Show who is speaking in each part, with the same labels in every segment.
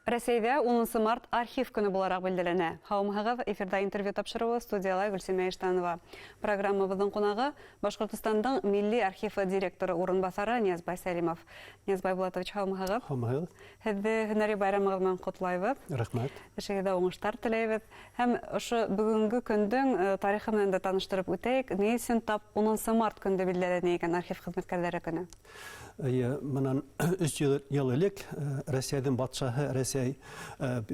Speaker 1: Рәсәйҙә 10 март архив көнө булараҡ билдәләнә. Һаумыһығыҙ, эфирҙа интервью тапшырыуы, студияла Гөлсимә Иштанова. Программабыҙҙың ҡунағы Башҡортостандың Милли архивы директоры урынбаҫары Ниязбай Сәлимов. Ниязбай Булатович, һаумыһығыҙ.
Speaker 2: Һаумыһығыҙ.
Speaker 1: Һеҙҙе һөнәри байрамығыҙ менән ҡотлайбыҙ.
Speaker 2: Рәхмәт.
Speaker 1: Эшегеҙҙә уңыштар теләйбеҙ. Һәм ошо бөгөнгө көндөң тарихы менән дә таныштырып үтәйек. Ни өсөн тап 10 март көндө билдәләнә икән архив хеҙмәткәрҙәре көнө?
Speaker 2: Эйе, мынан 300 йыл элек Рәсәйҙең батшаһы Рәсәй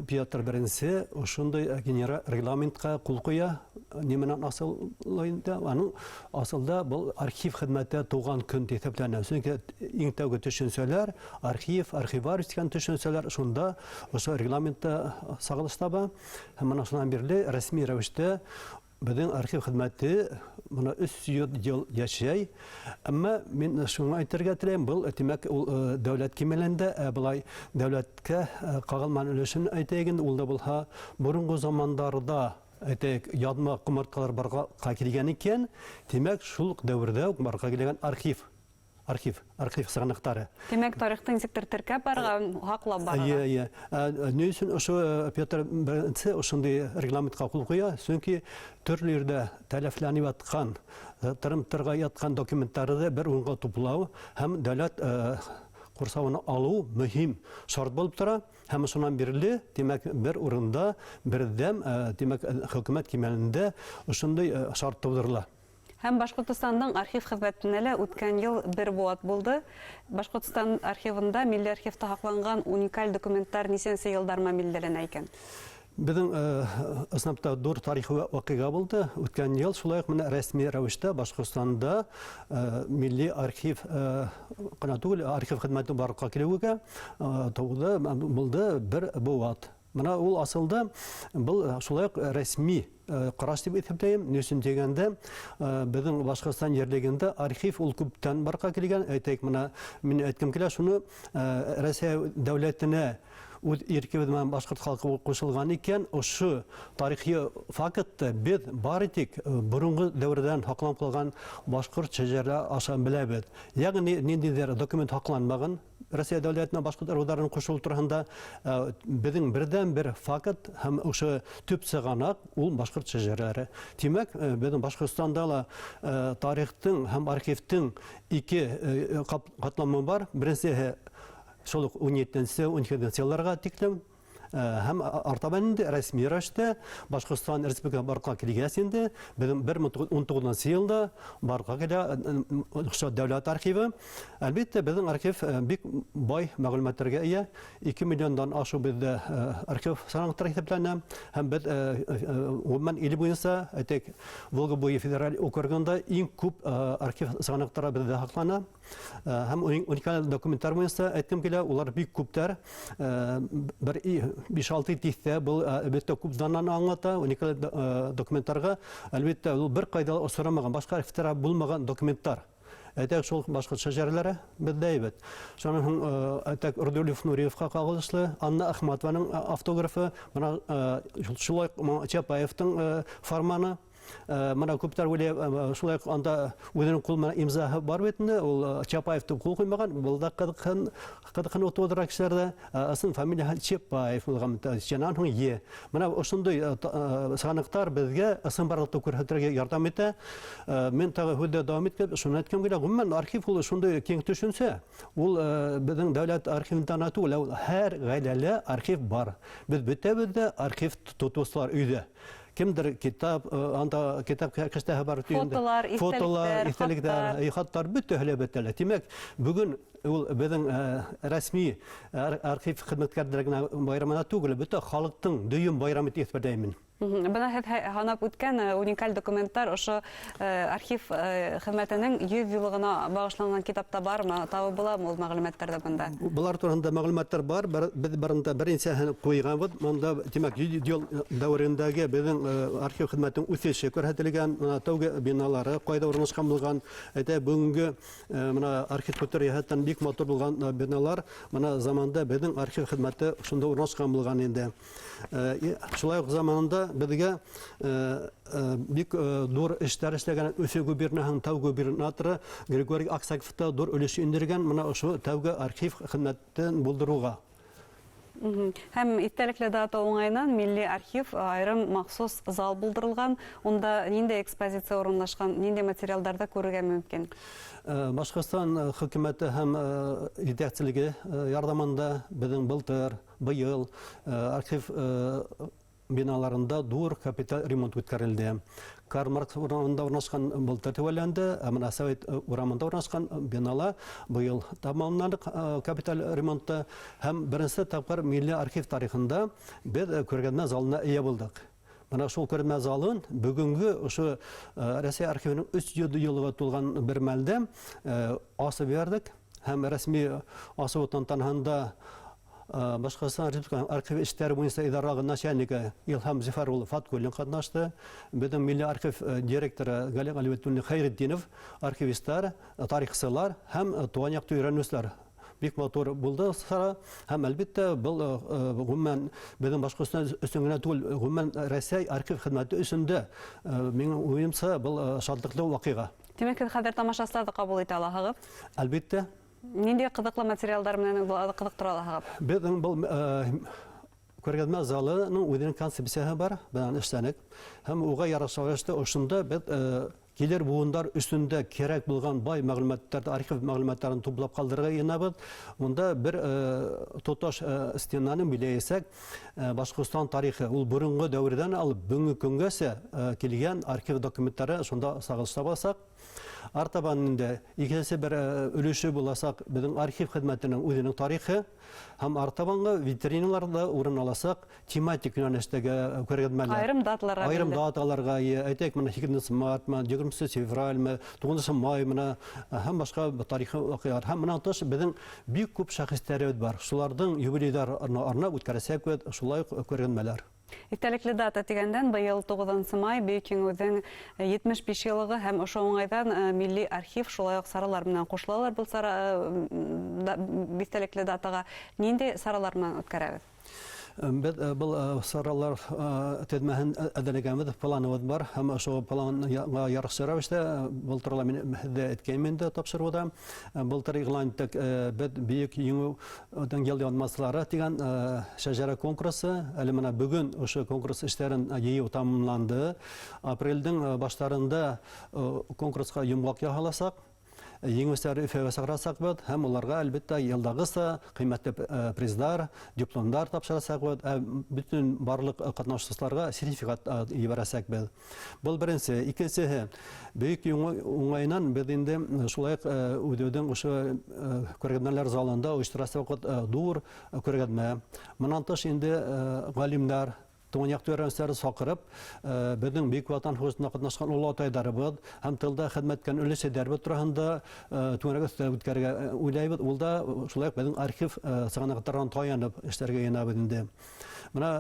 Speaker 2: Петр I ошондай генераль регламентҡа ҡул ҡуя. Ни менән асыллы инде? Аның асылда был архив хеҙмәте тыуған көн тип иҫәпләнә. Сөнки иң тәүге төшөнсәләр, архив, архивариус тигән төшөнсәләр шунда ошо регламентта сағылыш таба. Һәм мына шунан бирле рәсми рәүештә беҙҙең архив хеҙмәте мына 300 йыл йәшәй. Әммә мин шуны әйтергә теләйем, был, тимәк, ул дәүләт кимәлендә, ә былай дәүләткә ҡағылман өлөшөн әйтәйек инде, ул да булһа боронғо замандарҙа, әйтәйек, яҙма ҡомартҡылар барға килгән икән, тимәк, шул уҡ дәүерҙә үк барға килгән архив. Архив, архив сығанаҡтары.
Speaker 1: Тимәк, тарихты нисектер теркәп барырға, һаҡлап барырға.
Speaker 2: Эйе, эйе. Ни өсөн ошо Петр I ошондай регламентҡа ҡул ҡуя? Сөнки төрлө ерҙә тәләфләнеп ятҡан, тырым-тырға ятҡан документтарҙы бер урынға туплау һәм дәүләт ҡурсауына алыу мөһим шарт булып тора. Һәм шунан бирле, тимәк, бер урында, берҙәм, тимәк, хөкүмәт кимәлендә ошондай шарт тыуҙырыла.
Speaker 1: Һәм Башҡортостандың архив хеҙмәтенә лә үткән йыл бер быуат булды. Башҡортостан архивында, милли архивта һаҡланған уникаль документтар нисәнсе йылдар менән билдәләнә икән?
Speaker 2: Беҙҙең ысынлап та ҙур тарихи ваҡиға булды. Үткән йыл шулай уҡ менә рәсми рәүештә Башҡортостанда милли архив ҡына түгел, архив хеҙмәте барлыҡҡа килеүгә тыуҙы, булды бер быуат. Мына ул асылды, был шулай уҡ рәсми ҡараш тип иҫәпләйем. Ни өсөн тигәндә, беҙҙең Башҡортостан ерлегендә архив ул күптән барлыҡҡа килгән. Әйтәйек, мына мин әйткем килә шуны, Рәсәй дәүләтенә үҙ иркебеҙ менән башҡорт халҡы ҡушылған икән, ошо тарихи фактты беҙ бары тик боронғо дәүерҙән һаҡланып ҡалған башҡорт шәжәрә аша беләбеҙ. Йәғни ниндәйҙер документ һаҡланмаған Рәсәй дәүләтенә башҡорт ырыуҙарының ҡушылыу тураһында, беҙҙең берҙән-бер факт һәм ошо төп сығанаҡ ул башҡорт шәжәрәләре. Тимәк, беҙҙең Башҡортостанда ла тарихтың һәм архивтың ике ҡатламы бар. Беренсеһе шул уҡ 17-нсе, 18-нсе йылларға тиклем һәм артабан инде рәсми рәүештә Башҡортостан Республикаһы барлыҡҡа килгәс инде беҙҙең 1919 йылда барлыҡҡа килә ошо дәүләт архивы. Әлбиттә, беҙҙең архив бик бай мәғлүмәттәргә эйә. 2 миллиондан ашыу беҙҙә архив сығанаҡтары иҫәпләнә. Һәм беҙ ғөмүмән ил буйынса, әйтәйек, Волга буйы федераль округында иң күп архив сығанаҡтары беҙҙә һаҡлана. Һәм уникаль документтар буйынса әйткем килә, улар бик күптәр. Бер 5-6 тиҫтә был әлбиттә күп дананы аңлата. Уникаль документтарға әлбиттә ул бер ҡайҙа ла осрамаған, башҡа архивтарҙа булмаған документтар. Әйтәйек, шул башҡорт шәжәрәләре беҙҙә әйбәт. Шунан һуң, әйтәйек, Рудольф Нуриевҡа ҡағылышлы Анна Ахматованың автографы, мына шулай уҡ Чапаевтың фарманы. Мына күптәр уйлай, шулай уҡ анда үҙенең ҡул менән имзаһы бар бит инде, ул Чапаев тип ҡул ҡуймаған, был да ҡыҙыҡһыныу тыуҙыра кешеләрҙә. Ысын фамилияһы Чапаев булған, шунан һуң Е. Мына ошондай сығанаҡтар беҙгә ысынбарлыҡты күрһәтергә ярҙам итә. Мин тағы һүҙҙе дауам итеп, шуны әйткем килә, ғөмүмән, архив ул шундай киң төшөнсә. Ул беҙҙең дәүләт архивында ғына түгел, ул һәр ғаиләлә архив бар. Беҙ бөтәбеҙ дә архив тотоусылар өйҙә. Кемдер китап, анда китап кештәһе бар тигәндә.
Speaker 1: Фотолар,
Speaker 2: Фотолар,
Speaker 1: иҫтәлектәр,
Speaker 2: иҫтәлектәр, хаттар бөтәһе лә бөтә лә. Тимәк, бөгөн ул беҙҙең рәсми архив хеҙмәткәрҙәре генә байрамына түгел, бөтә халыҡтың дөйөм байрамы тип иҫәпләйем мин.
Speaker 1: Бына һеҙ һанап үткән уникаль документтар ошо архив хеҙмәтенең 100 йыллығына бағышланған китапта бармы? Табып буламы ул мәғлүмәттәрҙе бында?
Speaker 2: Былар тураһында мәғлүмәттәр бар. Беҙ барында бер нисәһен ҡуйғанбыҙ. Бында, тимәк, 100 йыл дәүерендәге беҙҙең архив хеҙмәтенең үҫеше күрһәтелгән, мына тәүге биналары ҡайҙа урынлашҡан булған, әйтә, бөгөнгө мына архитектура йәһәттән бик матур булған биналар, мына заманда беҙҙең архив хеҙмәте шунда урынлашҡан булған инде. Шулай уҡ заманында беҙгә бик ҙур эштәр эшләгән Өфө губернаһының тәү губернаторы Григорий Аксаков та ҙур өлөш индергән мына ошо тәүге архив хеҙмәтен булдырыуға.
Speaker 1: Һәм иҫтәлекле дата уңайынан Милли архив айырым махсус зал булдырылған. Унда ниндәй экспозиция урынлашҡан, ниндәй материалдарҙы күрергә мөмкин?
Speaker 2: Башҡортостан хөкүмәте һәм етәкселеге ярҙамында беҙҙең былтыр, быйыл архив биналарында ҙур капиталь ремонт үткәрелде. Карл Маркс урамында урынлашҡан былтыр теүәлләнде, ә мына Совет урамында урынлашҡан бинала быйыл тамамландыҡ капиталь ремонтты һәм беренсе тапҡыр милли архив тарихында беҙ күргәҙмә залына эйә булдыҡ. Мына шул күргәҙмә залын бөгөнгө ошо Рәсәй архивының 300 йыллығы тулған бер мәлдә асып ебәрҙек һәм рәсми асыу тантанаһында Башҡортостан Республикаһының архив эштәре буйынса идара начальнигы Илһам Зөфәр улы Фаткуллин ҡатнашты. Беҙҙең милли архив директоры Гали Ғәлиуллин Хәйретдинов, архивистар, тарихсылар һәм туған яҡты өйрәнеүселәр. Бик матур булды сара һәм әлбиттә был ғөмүмән беҙҙең Башҡортостан өсөн генә түгел, ғөмүмән Рәсәй архив хеҙмәте өсөн дә, минең уйымса, был шатлыҡлы ваҡиға.
Speaker 1: Тимәк, һеҙ хәҙер тамашасыларҙы ҡабул итә алаһығыҙ?
Speaker 2: Әлбиттә.
Speaker 1: Ниндәй ҡыҙыҡлы материалдар менән ҡыҙыҡтыра алаһығыҙ?
Speaker 2: Беҙҙең был күргәҙмә залының үҙенең концепцияһы бар, беҙ аны эшләнек. Һәм уға ярашлы рәүештә ошонда беҙ килер быуындар өсөн дә кәрәк булған бай мәғлүмәттәрҙе, архив мәғлүмәттәрен туплап ҡалдырырға йыйынабыҙ. Унда бер тоташ стенаны биләйәсәк Башҡортостан тарихы. Ул боронғо дәүерҙән алып бөгөнгө көнгәсә килгән архив документтары шунда сағылыш табасаҡ. Артабан инде икенсе бер өлөшө буласаҡ беҙҙең архив хеҙмәтенең үҙенең тарихы һәм артабанғы витриналарҙа урын аласаҡ тематик йүнәлештәге күргәҙмәләр.
Speaker 1: Айырым даталарға
Speaker 2: Айырым
Speaker 1: бирелде.
Speaker 2: даталарға, әйтәйек, мына һигеҙенсе мартмы, егерменсе февральмы, туғыҙынсы маймы һәм башҡа тарихи ваҡиғалар. Һәм бынан тыш беҙҙең бик күп шәхестәребеҙ бар. Шуларҙың юбилейҙарына арнап үткәрәсәкбеҙ шулай уҡ күргәҙмәләр.
Speaker 1: Иҫтәлекле дата тигәндән, быйыл туғыҙынсы май Бөйөк Еңеүҙең 75 йыллығы һәм ошо уңайҙан Милли архив шулай уҡ саралар менән ҡушылалар. Был сара иҫтәлекле датаға ниндәй саралар менән үткәрәбеҙ?
Speaker 2: Беҙ был саралар теҙмәһен әҙерләгәнбеҙ, планыбыҙ бар һәм ошо планға ярашлы рәүештә был турала мин һеҙҙә әйткәйнем инде тапшырыуҙа. Былтыр иғлан иттек, беҙ Бөйөк Еңеүҙең йыл яҙмасылары тигән шәжәрә конкурсы. Әле мына бөгөн ошо конкурс эштәрен йыйыу тамамланды. Апрелдең баштарында конкурсҡа йомғаҡ яһаласаҡ. Еңеүселәр Өфөгә сығарасаҡбыҙ һәм уларға әлбиттә йылдағыса ҡиммәтле приздар, дипломдар тапшырасаҡбыҙ, бөтөн барлыҡ ҡатнашыусыларға сертификат ебәрәсәкбеҙ. Был беренсе. Икенсеһе, Бөйөк Еңеү уңайынан беҙ инде шулай уҡ үҙебеҙҙең ошо күргәҙмәләр залында ойошторасаҡбыҙ ҙур күргәҙмә. Бынан тыш инде ғалимдар, туған яҡ өйрәнеүселәрҙе саҡырып, беҙҙең Бөйөк Ватан һуғышында ҡатнашҡан оло атайҙарыбыҙ һәм тылда хеҙмәт иткән өләсәйҙәребеҙ тураһында түңәрәк өҫтәл үткәрергә уйлайбыҙ. Ул да шулай уҡ беҙҙең архив сығанаҡтарынан таянып эшләргә йыйынабыҙ инде. Мына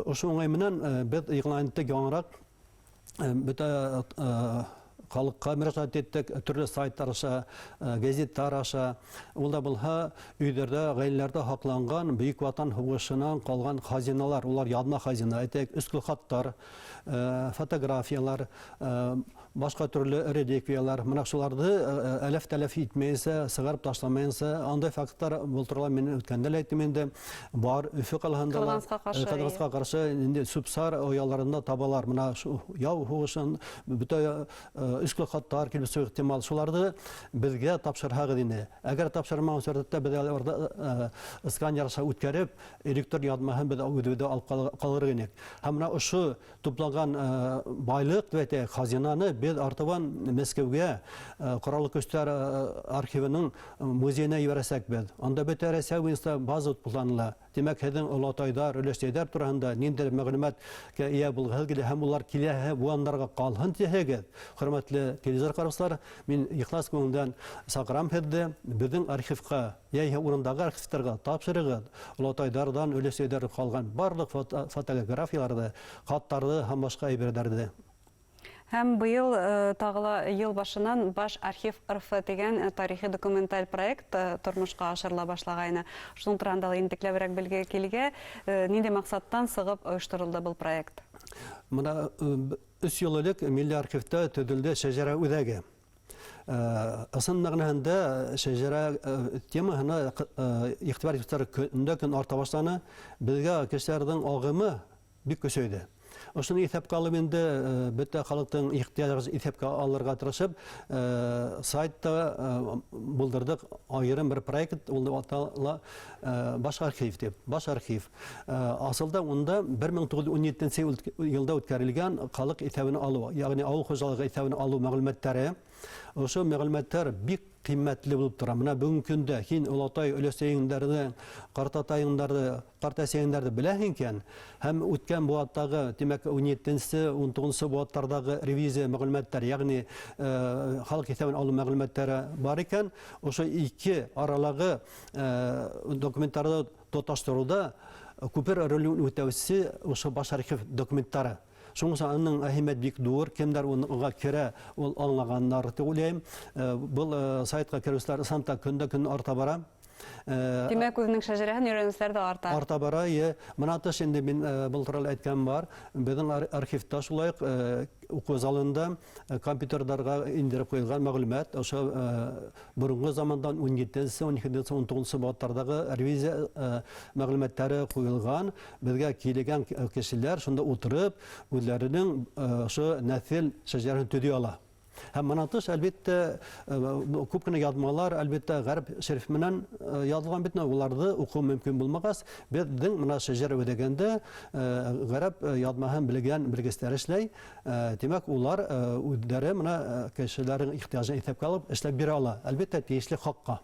Speaker 2: ошо уңай менән беҙ иғлан иттек яңыраҡ бөтә халыҡҡа мөрәжәғәт иттек, төрлө сайттар аша, газеттар аша. Ул да булһа, өйҙәрҙә, ғаиләләрҙә һаҡланған Бөйөк Ватан һуғышынан ҡалған хазиналар, улар яҙма хазина, әйтәйек, өҫкө хаттар, фотографиялар, башҡа төрлө реликвиялар. Мына шуларҙы әләф-тәләф итмәйенсә, сығарып ташламайынса, андай факттар был турала мин үткәндә лә әйттем инде. Бар Өфө ҡалаһында ла,
Speaker 1: Ҡыҙғанысҡа ҡаршы,
Speaker 2: Ҡыҙғанысҡа ҡаршы инде Сүпсар ояларында табалар. Мына шу яу һуғышын бөтә өҫкө хаттар килеп сығыу ихтимал. Шуларҙы беҙгә тапшырһағыҙ ине. Әгәр тапшырмаған сурәттә беҙ уларҙы сканер аша үткәреп, электрон яҙмаһын беҙ үҙебеҙҙә алып ҡалыр инек. Һәм мына ошо тупланған байлыҡ тип әйтәйек, хазинаны беҙ артабан Мәскәүгә Ҡораллы Көстәр архивының музейына ебәрәсәкбеҙ. Анда бөтә Рәсәй буйынса база тупланыла. Тимәк, һеҙҙең олатайҙар, өләсәйҙәр тураһында ниндәйҙер мәғлүмәткә эйә булғыһыҙ килә һәм улар киләһе быуандарға ҡалһын тиһәгеҙ, хөрмәтле телевизор ҡараусылар, мин ихлас күңелдән саҡырам һеҙҙе беҙҙең архивҡа, йәиһә урындағы архивтарға тапшырығыҙ. Олатайҙарҙан, өләсәйҙәрҙән ҡалған барлыҡ фотографияларҙы, хаттарҙы һәм башҡа әйберҙәрҙе.
Speaker 1: Һәм быйыл тағы ла йыл башынан Баш архив РФ тигән тарихи документаль проект тормошҡа ашырыла башлағайны. Шуның тураһында ла ентекләберәк белге килгә, ниндәй маҡсаттан сығып ойошторолдо был проект?
Speaker 2: Мына өс йыл элек Милли архивта төҙөлдө шәжәрә үҙәге. Ысын мәғәнәһендә шәжәрә темаһына иғтибар итеүселәр көндә-көн арта башланы. Беҙгә кешеләрҙең ағымы бик көсәйҙе. Ошоно иҫәпкә алып инде бөтә халыҡтың ихтыяжын иҫәпкә алырға тырышып, сайтта булдырҙыҡ айырым бер проект, ул атала Баш архив тип, Баш архив. Асылда унда 1917 йылда үткәрелгән халыҡ иҫәбен алыу, ягъни авыл хужалығы иҫәбен алыу мәгълүматтары. Ошо мәгълүматтар бик ҡиммәтле булып тора. Мына бөгөнгө көндә һин олатай, өләсәйеңдәрҙе, ҡартатайыңдарҙы, ҡартәсәйеңдәрҙе беләһең икән, һәм үткән быуаттағы, тимәк, 17-нсе, 19-нсы быуаттарҙағы ревизия мәгълүматтары, ягъни халыҡ иҫәбен алыу мәгълүматтары бар икән, ошо ике аралағы документтарҙы тоташтырыуҙа күпер ролен үтәүсе ошо баш архив документтары. Шуның өсөн аның әһәмиәте бик ҙур, кемдәр уға керә, ул аңлағандар тип уйлайым. Был сайтҡа кереүселәр ысынлап та көндә-көн арта бара.
Speaker 1: Тимәк, үҙенең шәжәрәһен өйрәнеүселәр ҙә арта.
Speaker 2: Арта бара, е. Мына тыш инде мин был турала әйткән бар. Беҙҙең архивта шулай уҡ уҡыу залында компьютерҙарға индереп ҡуйылған мәғлүмәт, ошо боронғо замандан 17-нсе, 12-нсе, 19-нсы быуаттарҙағы ревизия мәғлүмәттәре ҡуйылған. Беҙгә килгән кешеләр шунда ултырып, үҙҙәренең ошо нәҫел шәжәрәһен төҙөй ала. Һәм мына тыш, әлбиттә, күп кенә яҙмалар, әлбиттә, ғәрәп шәриф менән яҙылған бит, уларҙы уҡыу мөмкин булмағас, беҙҙең мына шәжәрә үҙәгендә ғәрәп яҙмаһын белгән белгестәр эшләй. Тимәк, улар үҙҙәре мына кешеләрҙең ихтыяжын иҫәпкә алып эшләп бирә ала, әлбиттә, тейешле хаҡҡа.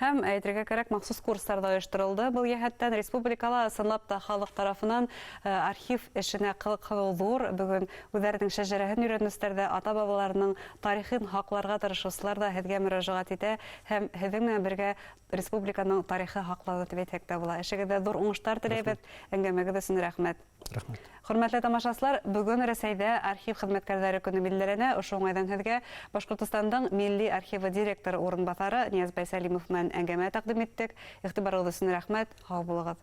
Speaker 1: Һәм әйтергә кәрәк, махсус курстар ҙа ойошторолдо. Был йәһәттән республикала ысынлап та халыҡ тарафынан архив эшенә ҡыҙыҡһыныу ҙур. Бөгөн үҙҙәренең шәжәрәһен өйрәнеүселәр ҙә, ата-бабаларының тарихын һаҡларға тырышыусылар ҙа һеҙгә мөрәжәғәт итә һәм һеҙҙең менән бергә республиканың тарихы һаҡлана тип әйтһәк тә була. Эшегеҙҙә ҙур уңыштар теләйбеҙ. Әңгәмәгеҙ өсөн рәхмәт.
Speaker 2: Рәхмәт.
Speaker 1: Хөрмәтле тамашасылар, бөгөн Рәсәйҙә архив хеҙмәткәрҙәре көнө билдәләнә. Ошо уңайҙан һеҙгә Башҡортостандың Милли архивы директоры урынбаҫары Ниязбай Сәлимов менән әңгәмә тәҡдим иттек. Иғтибарығыҙ өсөн рәхмәт. Һау булығыҙ.